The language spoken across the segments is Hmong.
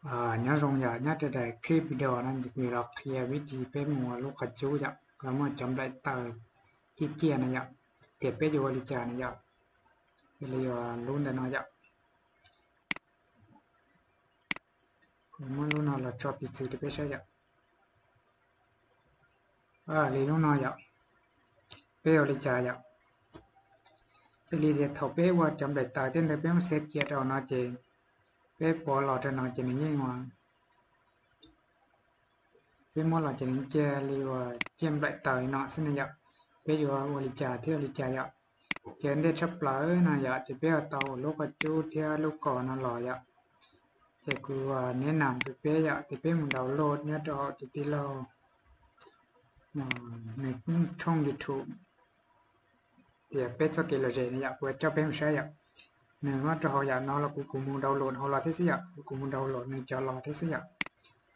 Nyob zoo yom, nyob rau daim clip video no kuv yuav los qhia vib thi peb mus ua lub qhov cub yom, kom muaj cov nplaim taws ciaj ciaj na yom, tias peb yuav ua li cas na yom. Yog li yuav lub ntawm no yom, kuv muab lub no los tso piv txwv rau peb saib yom. Li lub no yom, peb ua li cas yom. Xws li tias thaum peb ua cov nplaim taws tej ntawd peb muab xev cia rau no ces peb pov los rau no ces nws yeej ua, peb muab los ces nws cia li uas ciaj nplaim taws li no xwb na yom. Peb yuav ua li cas thiab ua li cas yom. Ces ntej tshaj plaws no yom, ces peb yuav tau lub qhov cub thiab lub kos no los yom. Ces kuv ua neb nam rau peb yom, ces peb mus download nyob rau hauv tus tij laug nws tshooj YouTube tias peb txoj kev lom zem no yom, kuv coj peb mus saib yom. Nws nyob rau hauv yam no los kuv kuv mus download hauv los thiab xwb yom, kuv kuv mus download nws cov los thiab xwb yom.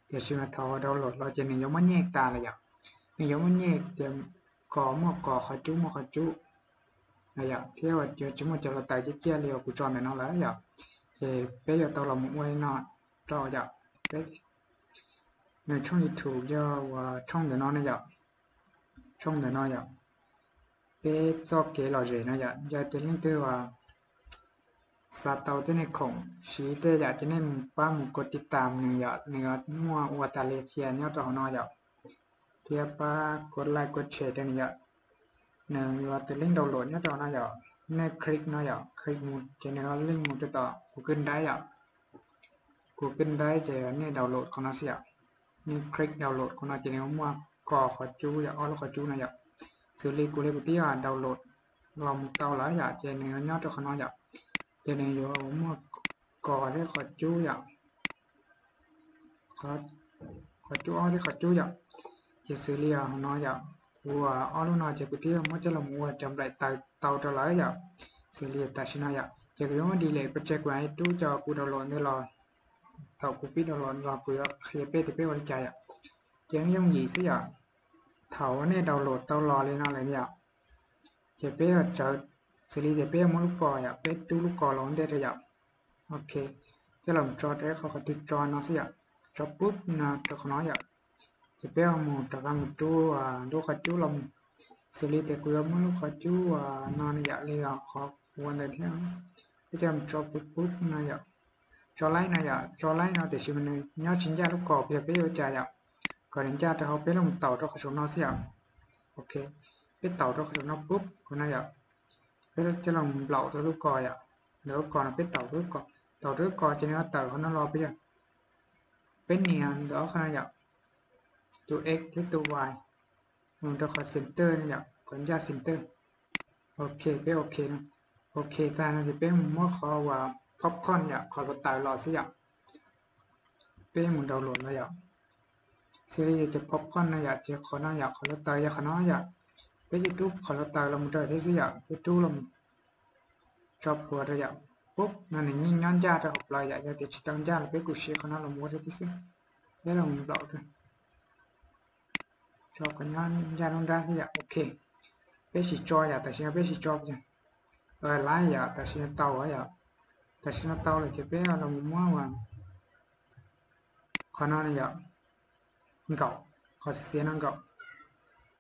Tiam sis mas thaum download los ces nws yuav muab nyem tas lawm yom. Nws yuav muab nyem tias kos muaj kos, qhov cub muaj qhov cub na yom, thiab yuav tsis muaj cov hluav taws ciaj ciaj li uas kuv tso ntawm no lawm yom. Ces peb yuav tau los mus ua li no rau yom. Nws tshooj YouTube yog uas tshooj ntawm no ne yom, tshooj ntawm no yom, peb txoj kev lom zem no yom. Yog tias leej twg uas xav tau tej nej khoom siv tej yam ces nej pab mus kov tiv tam nws yom, nws muaj ua tas li qhia nyob rau hauv no yom, thiab pab kov like kov share rau nws yom. Nws yuav tus link download nyob rau no yom, nej click no yom, click mus ces nws link mus rau tom Google Drive yom. Google Drive ces nej download qhov no xwb yom. Nej click download qhov no ces nws muaj kos qhov cub yom, ob lub qhov cub no yom. Xws li kuv li kuv twb download los mus tau lawm yom, ces nws nyob rau qhov no yom. Ces nws yuav muaj kos thiab qhov cub yom, qhov cub ob thiab qhov cub yom. Ces xws li hauv no yom, kuv ob lub no ces kuv twb muab coj los ua cov nplaim taws tau rau lawm yom. Xws li tam sim no yom, ces kuv yuav muab delete pov tseg, kuv rub cov kuv download ntawd los. Thaum kuv pib download los kuv yuav qhia peb tias peb ua li cas yom. Ces yooj yim xwb yom. Thaum nej download tau los li no lawm yom, ces peb yuav tsawv, xws li tias peb yuav muab lub kos yom, peb rub lub kos los ua ntej rau yom. Ok, coj los tso rau qhov qhov twg tso no xwb yom. Tso pub no rau qhov no yom. Ces peb mus rov qab mus rub lub qhov cub los mus. Xws li tias kuv yuav muab lub qhov cub no yom, li qhov kuv ua ntawd thiab. Peb coj los tso pub pub no yom. Tso laib no yom, tso laib no tiam sis mas nws nyob tsis ncaj lub kos, yog peb yuav ua cas yom, kom nws ncaj rau hauv, peb los taum rau qhov saum no xwb yom. Ok, peb taum rau qhov saum no pub qhov no yom. Peb coj los nplaum rau lub kos yom. Ntawm lub kos no peb taum rau lub kos, taum rau lub kos ces nws tawm qhov no los, peb yog, peb nias ntawm qhov no yom, tus X thiab tus Y mus rau qhov center no yom, qhov ncaj center. Ok, peb ok no. Ok tag no ces peb mus muab qhov uas popcorn yom, qhov hluav taws los xwb yom. Peb mus download los yom. Xws li yog cov popcorn no yom, ces qhov no yom, qhov hluav taws yog qhov no yom. Peb yeej rub qhov hluav taws los mus rau thiab xwb yom, peb rub los tso plhuav rau yom. Pub no nws yeej nyob ncaj rau hauv plawv yom, yog tias tsis tau ncaj los peb kuj siv qhov no los ua rau thiab xwb. Peb los nplaum rau, tso qhov nyob ncaj lub nrab thiab yom. Ok, peb sim tso yom, tam sim no peb sim tso yom. Laiv yom, tam sim no tau yom. Tam sim no tau lawm ces peb los mus muab ua qhov no yom, nkaum, qhov xiav xiav no nkaum,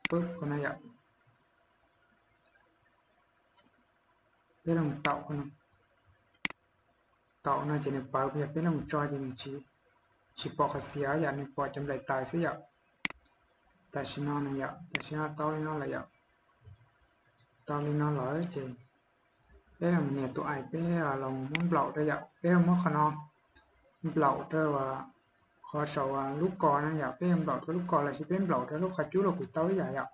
pub qhov no yom. Peb los taum qhov no, taum no ces nws pawv, yog peb los tso ces nws tsis pom qhov xiav yom, nws pom cov nplaim taws xwb yom. Tam sim no no yom, tam sim no tau li no lawm yom. Tau li no lawm ces peb los nias tus ais, peb los muab nplaum rau yom, peb muab qhov no nplaum rau qhov saum lub kos no yom, peb yuav nplaum rau lub kos los sis peb nplaum rau lub qhov cub los kuj tau ib yam yom.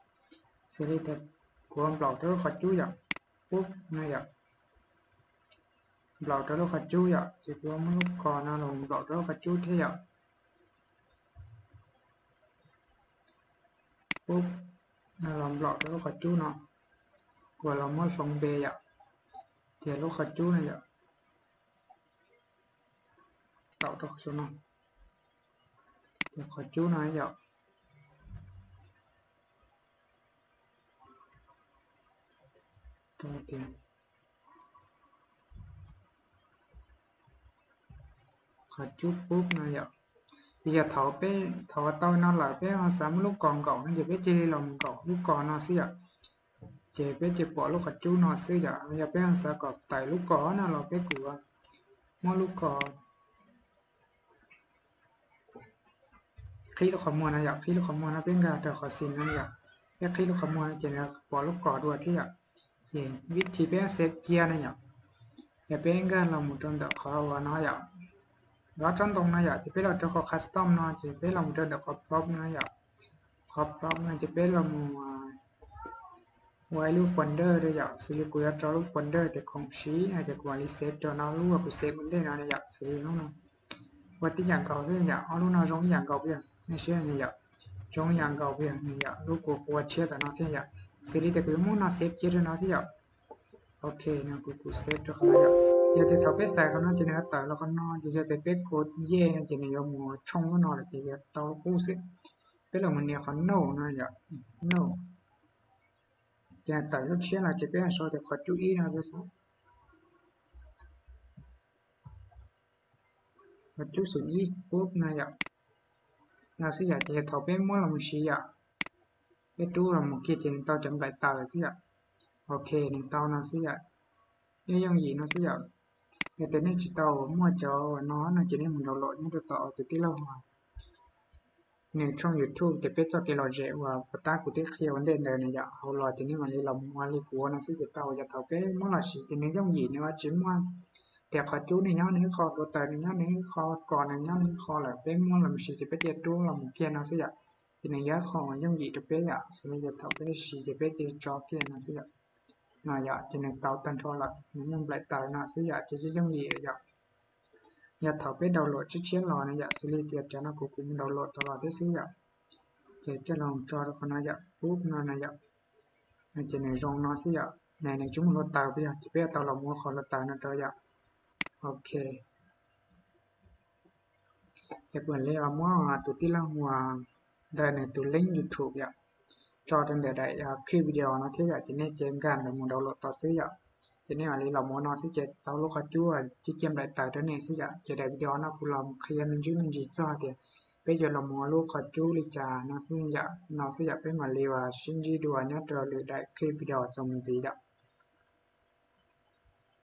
Xws li tias kuv nplaum rau lub qhov cub yom, pub no yom, nplaum rau lub qhov cub yom, ces kuv muab lub kos no los nplaum rau lub qhov cub thiab yom. Pub, los nplaum rau lub qhov cub no, kuv los muab hloov npe yom, tias lub qhov cub no yom, taum rau qhov saum no, tias qhov cub no yom, rau tias qhov cub pub no yom. Ces yog thaum peb, thaum tau no lawm peb ho xav muab lub kos nkaum no ces peb cia li los mus nkaum lub kos no xwb yom. Ces peb cia pom lub qhov cub no xwb yom. Yog peb ho xav kom tawm lub kos no los peb kuj muab lub kos qhib lub qhov muag no yom, qhib lub qhov muag no peb nkag rau qhov xim no yom. Peb qhib lub qhov muag ces nws pom lub kos dua thiab yom. Ces vib thi peb xav cia no yom, yog peb nkag los mus rau ntawm qhov uas no yom, qhov tsob ntoo no yom, ces peb los rau qhov custom no ces peb los mus rau ntawm qhov prop no yom. Qhov prop no ces peb los mus ua ib lub folder rau yom, xws li kuv yuav tso lub folder tias khoom siv no ces kuv mam li save rau no, lub uas kuv save ua ntej no yom, xws li lub no. Ua tib yam nkaus xwb yom, ob lub no zoo ib yam nkaus puas yog? Nej saib yom, zoo ib yam nkaus puas yog? Yom, lub kuv ua tshiab tam no thiab yom, xws li tias kuv yuav muab no save cia rau no thiab yom. Ok, no kuv kuv save rau qhov no yom. Yog tias thaum peb xaiv qhov no ces nws tawm los qhov no, ces yog tias peb kov yes no ces nws yuav mus tshooj lub no lawm ces yuav tau lub qub xwb. Peb los mus nias qhov no no yom, no. Ces tawm lub tshiab los ces peb sau tias qhov cub ib no xwb, qhov cub xum ib pub no yom. No xwb yom, ces thaum peb muab los mus siv yom, peb rub los mus kiag ces nws tau cov nplaim taws xwb yom. Ok, nws tau no xwb yom, yooj yooj yim no xwb yom. Yog tias nej tsis tau muaj cov no no ces nej mus download nyob rau tom tus tij laug nws tshooj YouTube tias peb txoj kev lom zem uas puas tab kuv twb qhia ua ntej ntawd na yom, hauv los ces nej mam li los mus ua li kuv ua no xwb ces tau. Yog thaum peb muab los siv ces nws yooj yim, nws ua tsis muaj tias qhov cub nws nyob nws ib qho, hluav taws nws nyob nws ib qho, kos nws nyob nws ib qho lawm, peb muab los mus siv ces peb cia rub los mus kiag no xwb yom. Ces nws yog ib qho uas yooj yim rau peb yom, xws li yog thaum peb siv ces peb cia tso kiag no xwb yom. No yom, ces nws tau tag nrho lawm, nws muaj nplaim taws no xwb yom, ces yooj yim yom. Yog thaum peb download tshiab tshiab los no yom, xws li tias cov no kuv kuv mus download tau los thiab xwb yom. Ces coj los tso rau qhov no yom, pub no na yom. Ces nws zoo no xwb yom, nws tsis muaj hluav taws puas yog? Ces peb yuav tau los muab qhov hluav taws no rau yom. Ok, ces kuv mam li muab tus tij laug uas ntawm nws tus link YouTube yom, tso rau ntawm daim clip video no thiab yom, ces nej cia nkag ntawd mus download tau xwb yom. Ces nej mam li los mus ua no xwb ces tau lub qhov cub cib cia nplaim taws rau nej xwb yom. Ces daim video no kuv los qhia me ntsis me ntsis txog tias peb yuav los mus ua lub qhov cub li cas no xwb yom. No xwb yom, peb mam li uas sib ntsib dua nyob rau lwm daim clip video txuas mus ntxiv yom.